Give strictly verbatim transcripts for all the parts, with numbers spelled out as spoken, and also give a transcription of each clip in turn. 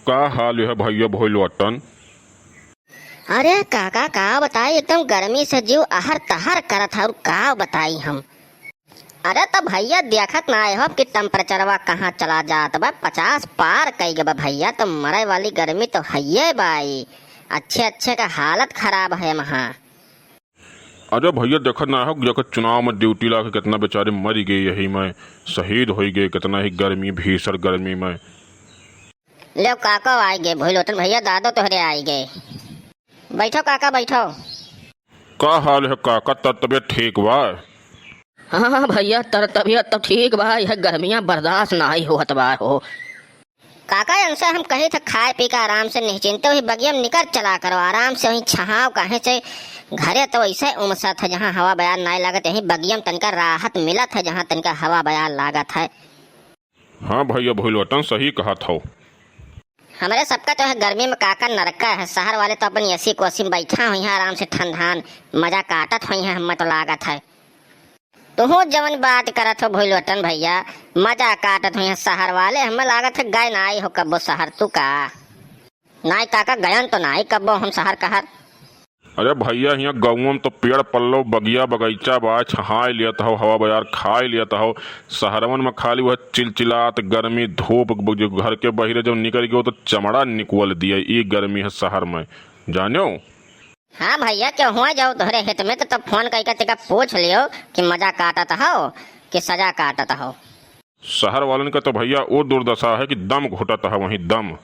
का हाल है भैया भोलवटन? अरे काका, का बताई, एकदम गर्मी से जीव अहर तहर करत है, और का बताई हम। अरे तो भैया, देखत नाहीं हो कि टेम्परेचरवा कहाँ चला जात बा, पचास पार कई गबा भैया, तो मरे वाली गर्मी तो हइये बाई। अच्छे अच्छे का हालत खराब है वहाँ। अरे भैया, देखत ना हो, देखत चुनाव में ड्यूटी लाग के कितना बेचारे मरि गए, यही में शहीद होइ गए, कितना ही गर्मी, भीषण गर्मी में। ले काका आइ गए, भोलवटन भैया, दादो तोहरे आइ गए। बैठो काका, बैठो। का हाल है काका, तर तबियत ठीक बा? हाँ भैया, तर तबियत तो ठीक बा, यह गर्मियाँ बर्दाश्त नाहीं होत बा हो। काका, इनसे हम कही थे, खाए पी के आराम से निश्चिंते वही बगिया में निकर चला करो, आराम से वहीं छहाव, काहे से घरे तो वैसे उमसत है, जहाँ हवा बयार नाहीं लागत, यहीं बगिया में तनिका राहत मिलत है, जहाँ तनिका हवा बयार लागत है। हाँ भैया भोलवटन, सही कहत हो। हमरे सबका तो है गर्मी में काका नरका है, शहर वाले तो अपन एसी कोसी में बैठा हुई हैं आराम से ठंडान, मजा काटत हुई हैं, हमें तो लागत है। तुहू जवन बात करत हो भोलवटन भैया, मजा काटत हो यहाँ शहर वाले, हमें लागत है गए नाहीं हो कब्बो शहर तू का। नाहीं काका, गयन तो नाहीं कब्बो हम शहर कहर। अरे भैया, हियाँ गउँवा में तो पेड़ पल्लो, बगिया बगैचा बा, छहाय लियत हो, हवा बयार खाय लियत हो। शहरवन में खाली वह चिलचिलात गर्मी, धूप, जो घर के बहिरे जब निकल गयो तो चमड़ा निकल दिए, ई गर्मी है शहर में, जान्यो। हाँ भैया, केहू हुआ जाओ तोहरे हित में तो तब फोन कइके तेका पूछ लियो कि मजा काटत हो कि सजा काटत हो। शहर वालन का तो भैया वो दुर्दशा है कि दम घुटत है वहीं दम,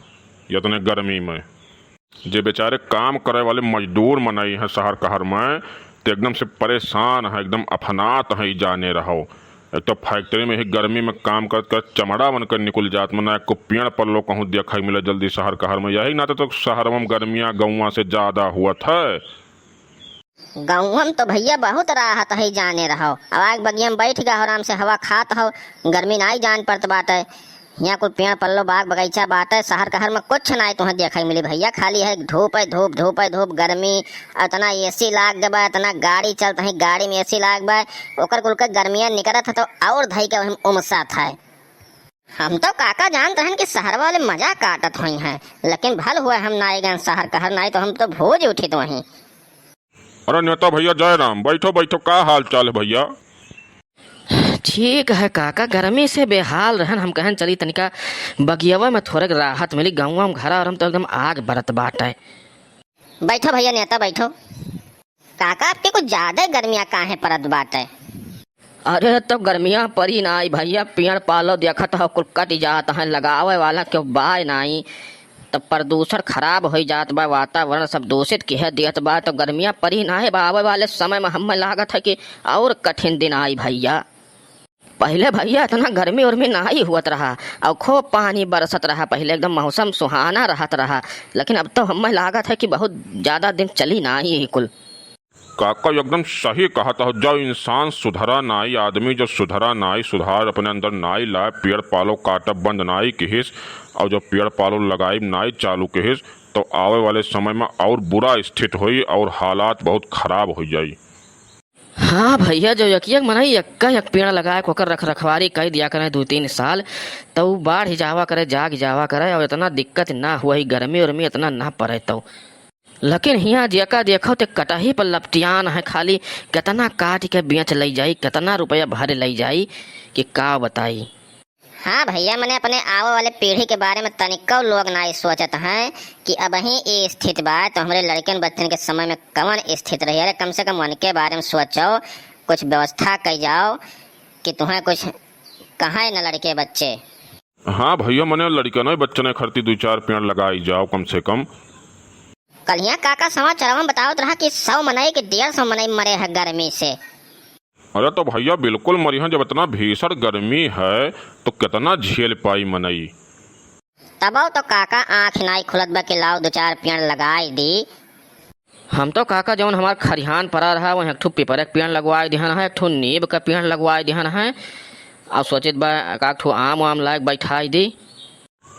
इतने गर्मी में। जे बेचारे काम करे वाले मजदूर मनई हैं शहर कहर में, तो एकदम से परेशान है, एकदम अफनात है, ई जाने रहो। एक तो फैक्ट्री में ही गर्मी में काम करत करत चमड़ा बनकर निकल जात, मना एको पेड़ पल्लो कहूँ देखै मिले जल्दी शहर कहर में। यही नाते तो शहर में गर्मियाँ गउँवा से ज्यादा हुअत है। गउँवा में तो भैया बहुत राहत है, जाने रहो। अब आग बगिया में बैठ गया हो, आराम से हवा खात हो, गर्मी नाहीं जान पड़त बाटे। हियाँ कुल पेड़ पल्लो, बाग बगीचा बाटे, शहर कहर में कुछ नाहीं तुहें देखै मिली भैया, खाली है धूप है धूप, धूप है धूप, गर्मी। इतना एसी लाग गए बा, इतना गाड़ी चलत है, गाड़ी में एसी लाग बा, ओकर कुल के गर्मियाँ निकरत है तो और धई के वही उमसत है। हम तो काका जानत रहन कि शहर वाले मजा काटत होई हैं, लेकिन भल हुआ हम नाहीं गए शहर कहर, नाहीं तो हम तो भूज उठित वहीं। अरे नेता भैया जय राम, बैठो बैठो, का हाल चाल है भैया? ठीक है काका, गर्मी से बेहाल रहन, हम कहन चली तनिका बगियवा में थोड़क राहत मिली, गउँवा में घरा और हम तो एकदम आग बरत बाटे। बैठो भैया नेता बैठो। काका, आपके कुछ ज्यादा गर्मियाँ काहे परत बाटे? अरे, तो गर्मियाँ परी नाई भैया, पेड़ पालो देखत हो, कुल कट जात हैं, लगावे वाला क्यों बाय नाई, तो प्रदूषण खराब होई जात बा, वातावरण सब दूषित किहे दियत बा, तो गर्मियाँ परी नाई बा। आवे वाले समय में हमें लागत है कि और कठिन दिन आई भैया। पहिले भैया इतना गर्मी उर्मी नाई हुअत रहा और खूब पानी बरसत रहा, पहिले एकदम मौसम सुहाना रहत रहा, लेकिन अब तो हमें लागत है कि बहुत ज्यादा दिन चली नाई ही कुल। काका एकदम सही कहत हो, जब इंसान सुधरा नाई, आदमी जब सुधरा नाई, सुधार अपने अंदर नाई लाए, पेड़ पालो काटब बंद नाई किहिस, और जब पेड़ पालो लगाई नाई चालू किहिस, तो आवे वाले समय में और बुरा स्थिति होई और हालात बहुत खराब हो जाई। हाँ भैया, जो एक एक मनई एक एक पेड़ लगाए, ओकर रख रखवारी कई दिया करें दो तीन साल, तो ऊ बाढ़ ही जावा करे, जाग जावा करे, और इतना दिक्कत ना हुआ ही, गर्मी उर्मी इतना ना पड़े तो। लेकिन हियाँ जेका देखो ते कटही पर लपटियान है, खाली कितना काट के बेच लई जाई, कितना रुपया भर लई जाई कि का बताई। हाँ भैया, मने अपने आवे वाले पीढ़ी के बारे में तनिको लोग नाई सोचत हैं कि अबहीं ई स्थिति बा, तो हमरे लड़कन बच्चन के समय में कवन स्थिति रही। अरे कम से कम उनके बारे में सोचो, कुछ व्यवस्था कई जाओ कि तुहें कुछ कहें न लड़के बच्चे। हाँ भैया, मने लड़कन बच्चन खरती दो चार पेड़ लगाई जाओ कम से कम। कलिया काका समाचारवा में बतावत रहा कि सौ मनई के डेढ़ सौ मनई मरे हैं गर्मी से। अरे तो भैया बिल्कुल मरिहन, जब इतना भीषण गर्मी है तो कितना झेल पाई मनई। तबो तो काका आँख नाई खुलत बा कि लाओ दो चार पेड़ लगाई दी। हम तो काका जौन हमार खरिहान परा रहा वहीं एक ठो पीपर के पेड़ लगवाई दिहन है, एक ठो नीम का पेड़ लगवाई दिहन है, और सोचित बा एक आध ठो आम वाम लायक बैठाई दी।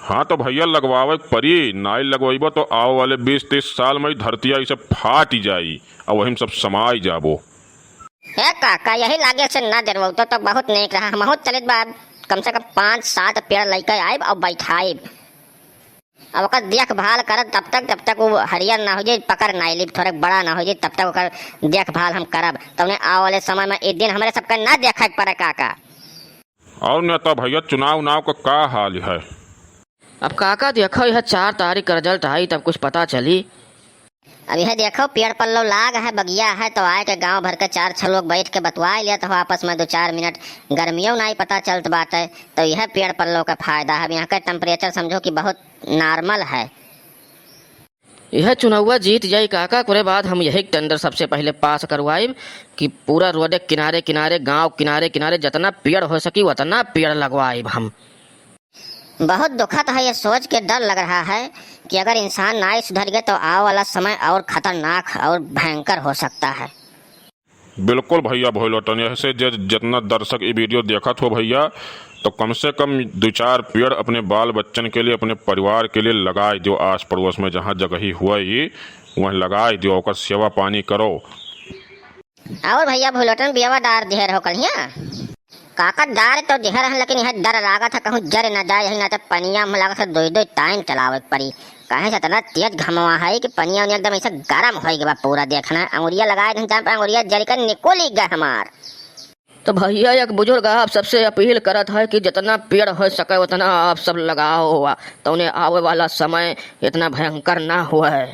हाँ तो भैया लगवावे के परी, नाई लगवाइबो तो आवे वाले बीस तीस साल में ही धरतिया ऐसे फाट जाई और वहीं सब समाई जाबो। हे काका, यही लागे से ना जरवतो तो बहुत नेक रहा। हमहू चलित बा, कम से कम पाँच सात पेड़ लइके आइब और बैठाइब। अब ओकर देखभाल करब तब तक, जब तक वो हरियर ना होइ जाए, पकड़ ना ली, थोड़े बड़ा ना होइ जाए, तब तक ओकर देखभाल हम करब। तौने आवे वाले समय में एक दिन हमरे सबके ना देखे के पड़े काका। और नेता भैया, चुनाव उनाव का का हाल है? अब काका देखो, यह चार तारीख का result आई, तब कुछ पता चली। अब यह देखो, पेड़ पल्लो लाग है, बगिया है, तो आए के गांव भर के चार छह लोग बैठ के बतवाए लेत हो आपस में दो चार मिनट। गर्मियों नाई पता चलत बाटे, तो यह पेड़ पल्लो का फायदा है। अब यहाँ का temperature समझो कि बहुत normal है। यह चुनौवा जीत जाई काका, ओकरे बाद हम यही tender सबसे पहले pass करवाइब कि पूरा road के किनारे किनारे, गांव किनारे किनारे जितना पेड़ हो सकी उतना पेड़ लगवाइब हम। बहुत दुखद है, ये सोच के डर लग रहा है कि अगर इंसान नाई सुधर गए तो आवे वाला समय और खतरनाक और भयंकर हो सकता है। बिल्कुल भैया भोलोटन, ऐसे जे जितना दर्शक ये video देखत हो भैया, तो कम से कम दो चार पेड़ अपने बाल बच्चन के लिए, अपने परिवार के लिए लगाए दियो। आस पड़ोस में जहाँ जगही हुआ ये, वहीं लगाए दियो, ओकर सेवा पानी करो। और भैया भोलोटन बियावा डार दिहे रहो कल हिया। काका डार तो दिहे रहन, लेकिन यह डर लागत है कहूँ जर न जाए, यही ना तो पनिया में लागत है दो दो time चलावे के पड़ी। काहे से इतना तेज घमवा है कि पनिया उनिया एकदम ऐसे गरम हो गया पूरा, देखना अंगुरिया लगाए नहीं जान पाए, अंगुरिया जल के निकल ही गए हमार। तो भैया एक बुजुर्ग आप सबसे अपील करत है कि जितना पेड़ हो सके उतना आप सब लगाओ हुआ, तौने आवे वाला समय इतना भयंकर ना हुआ है।